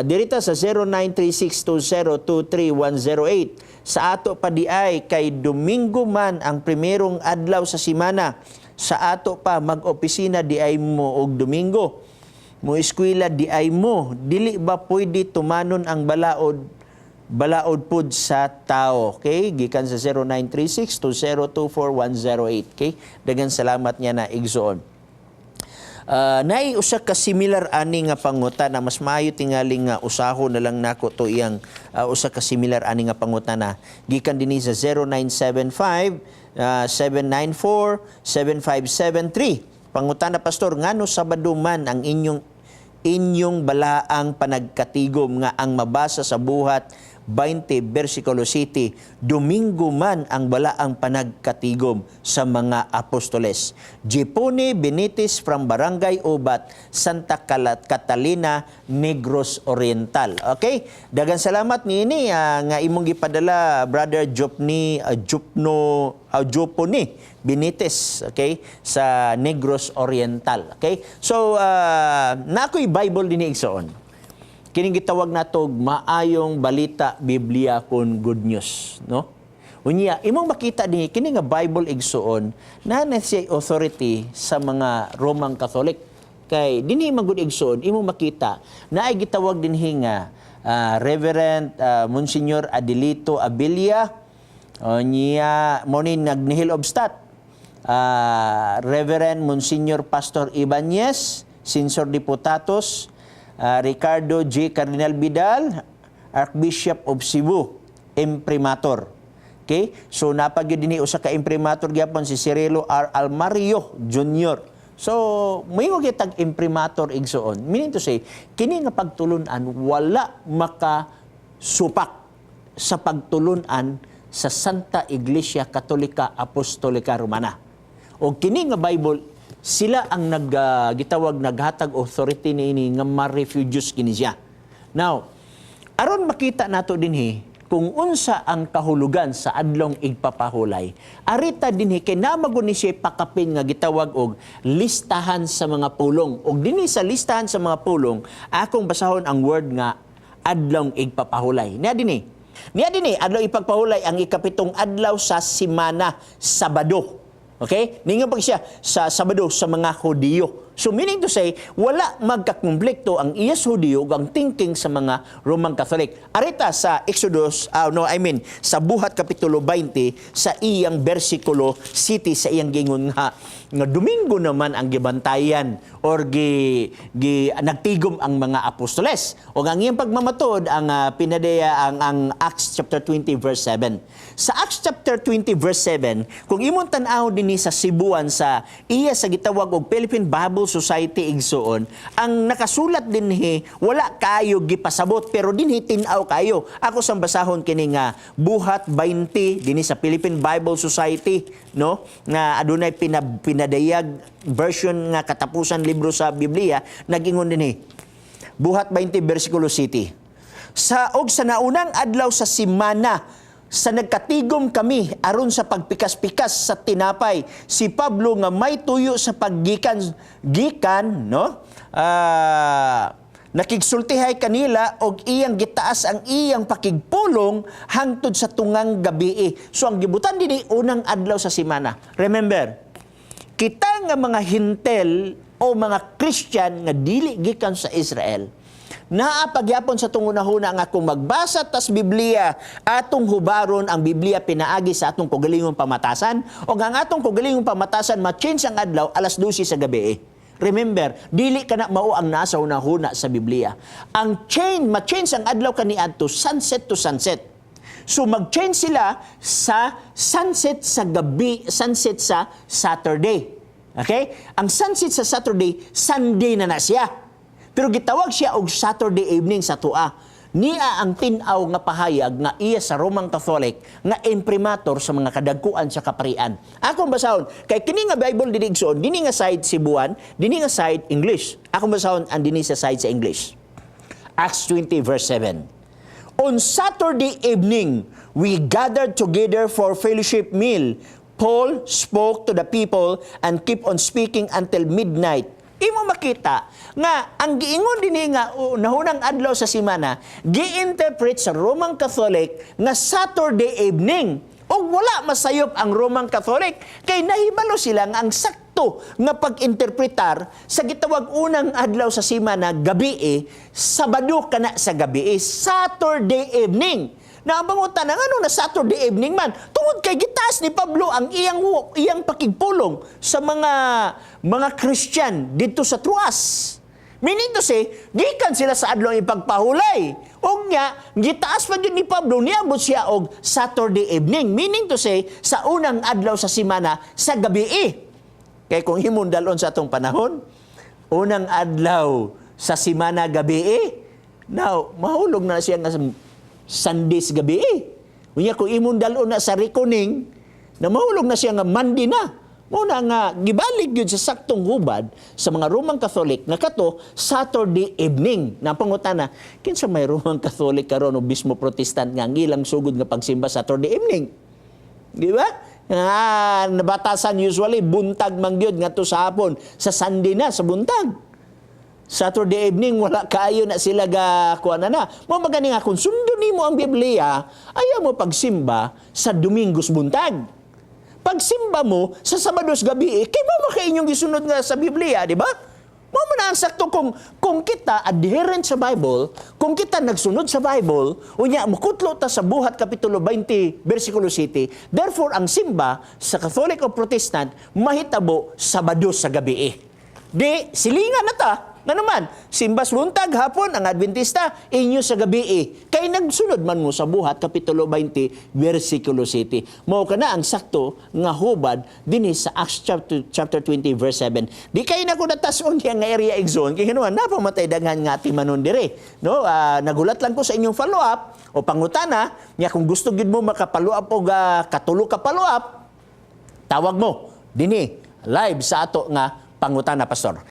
Dirita sa 0936-2023108. Sa ato pa diay kay Domingo man ang primerong adlaw sa simana. Sa ato pa mag-opisina diay mo og Domingo. Mo eskwela diay mo. Dili ba pwede tumanon ang balaod balaod pud sa tao? Okay? Gikan sa 0936-2024108. Okay? Daghang salamat niya na, igsoon. Naay usa ka similar ani nga pangutana, mas maayo tingali nga usahon na lang nako to iyang usa ka similar ani nga pangutana gikan dinhi sa 0975 794 7573. Pangutana, "Pastor, ngano Sabado man ang inyong inyong balaang panagkatigom nga ang mabasa sa Buhat 20 versikulo 7, Domingo man ang balaang panagkatigom sa mga apostoles?" Jepone Benitez from Barangay Ubat, Santa Catalina, Negros Oriental. Okay? Daghang salamat niini nga imong gipadala, Brother Jopni Jupno Jopone Benitez, okay, sa Negros Oriental. Okay? So nakoy Bible dinhi, igsoon. Kining gitawag nato Maayong Balita Biblia kon Good News, no? Unya, imong makita dinhi kini nga Bible, igsuon, na na siya authority sa mga Roman Catholic. Kay dinhi man gud, igsuon, imong makita na ay gitawag dinhi nga Reverend Monsignor Adelito Abilia. Unya mo ni nagnihil obstat. Reverend Monsignor Pastor Ibanez, Censor Diputatos, Ricardo J. Cardinal Vidal, Archbishop of Cebu, Imprimatur. Okay? So napagyud dinhi usa ka imprimatur gyapon, si Cirilo R. Almario Jr. So, moingon kitag imprimatur, igsoon. Meaning to say, kini nga pagtulunan wala makasupak sa pagtulunan sa Santa Iglesia Katolika Apostolika Romana. O kini nga Bible, sila ang nag gitawag naghatag authority niini nga ma-refuse kini siya. Now, aron makita nato dinhi kung unsa ang kahulugan sa Adlong Igpapahulay. Arita dinhi kay namagun ni siya pakapin nga gitawag og listahan sa mga pulong. Og dinhi sa listahan sa mga pulong, akong basahon ang word nga Adlong Igpapahulay. Niya dinhi. Niya dinhi, Adlaw Ipagpahulay ang 7 adlaw sa simana, Sabado. Okay? Ningon pag siya sa Sabado sa mga Hudiyo. So meaning to say, wala magkakonflikto ang iyas Hudiyo ug ang thinking sa mga Roman Catholic. Arita sa Exodus, no, I mean, sa Buhat Kapitulo 20, sa iyang versikulo 7, sa iyang gingon nga nga Domingo naman ang gibantayan or gi, gi nagtigom ang mga apostoles. O ang iyang pagmamatod ang pinadaya ang Acts chapter 20 verse 7. Sa Acts chapter 20 verse 7, kung imong tan-aw dinhi sa Cebuan sa iya sa gitawag og Philippine Bible Society, igsuon, ang nakasulat dinhi wala kayo gipasabot pero dinhi tin-aw kayo. Ako sang basahon kini nga Buhat 20 dinhi sa Philippine Bible Society, no, nga adunay pinadayag version nga katapusan libro sa Biblia, nagingon dinhi. Buhat 20 versikulo 7. Sa og sa naunang adlaw sa simana, sa nagkatigom kami aron sa pagpikas-pikas sa tinapay, si Pablo nga may tuyo sa paggikan gikan, no, nakigsultihay kanila og iyang gitaas ang iyang pakigpulong hangtod sa tungang gabi. So ang gibutan dinhi, unang adlaw sa simana. Remember, kita nga mga Hentil o mga Christian nga dili gikan sa Israel, naa pagyapon sa tungunahuna nga kung magbasa tas Biblia, atong hubaron ang Biblia pinaagi sa atong kaugalingong pamatasan, o ang atong kaugalingong pamatasan ma-change ang adlaw alas 12 sa gabi. Remember, dili ka na mao ang nasa hunahuna sa Biblia. Ang change, ma-change ang adlaw kaniadto sunset to sunset. So mag-change sila sa sunset sa gabi, sunset sa Saturday. Okay? Ang sunset sa Saturday, Sunday na na siya. Pero gitawag siya og Saturday evening sa tua. Nia ang tin-aw nga pahayag nga iya sa Roman Catholic nga imprimatur sa mga kadagkuan sa kaparian. Akong basahon kay kini nga Bible dinhi, igsoon, dinhi nga side Cebuan, dinhi nga side English. Akong basahon ang dinhi sa side sa English. Acts 20 verse 7. "On Saturday evening, we gathered together for fellowship meal. Paul spoke to the people and kept on speaking until midnight." Imo makita nga ang giingon dinhi nga unahunang adlaw sa semana, gi-interpret sa Roman Catholic nga Saturday evening. O wala masayop ang Roman Catholic kay nahibalo sila nga ang sakto nga pag-interpretar sa gitawag unang adlaw sa semana gabi, Sabado kana sa gabi, Saturday evening. Na ang pangutana, ano na Saturday evening man? Tungod kay gitaas ni Pablo ang iyang iyang pakigpulong sa mga Christian dito sa Troas. Meaning to say, gikan sila sa adlaw ipagpahulay. Og nga, gitaas pa jud ni Pablo, niabot siya og Saturday evening. Meaning to say, sa unang adlaw sa semana sa gabi. Kay kung imong dalon sa atong panahon, unang adlaw sa semana gabi, now, mahulog na siya nga Sunday sa gabi. Unya kung imong dalon na sa reckoning, na mahulog na siya nga Monday na. Mao na nga gibalik gyud sa saktong hubad sa mga Roman Catholic nga kato Saturday evening. Na pangutana, kinsa may Roman Catholic karon o bismo Protestant nga ang ilang sugod nga pagsimba Saturday evening? Di ba? Nga nabatasan usually buntag man gyud ngadto sa hapon, sa Sunday na sa buntag. Saturday evening wala kaayo na sila ga kuan na na. Mao magani nga kung sundon nimo ang Biblia, ayaw mo pagsimba sa Domingos buntag. Pagsimba mo sa Sabados gabi, kay mao man inyong gisunod nga sa Biblia, di ba? Mao man na ang sakto kung kita adherent sa Bible, kung kita nagsunod sa Bible, unya mukutlo ta sa Buhat kapitulo 20 versikulo 7. Therefore ang simba sa Catholic o Protestant mahitabo Sabado sa gabi. Di silingan na ta. Nga naman, simbas buntag hapon ang Adventista, inyo sa gabi. Kay nagsunod man mo sa Buhat kapitulo 20 versikulo 7. Mao kana ang sakto nga hubad dinhi sa Acts chapter 20 verse 7. Di kay na ko natas-on diya nga area, igsoon, kay ngano napamatay daghan nga atimanon dire. No, nagulat lang ko sa inyong follow up o pangutana nya. Kung gusto gyud mo maka-follow up og katulo ka follow up, tawag mo dinhi live sa ato nga pangutana, pastor.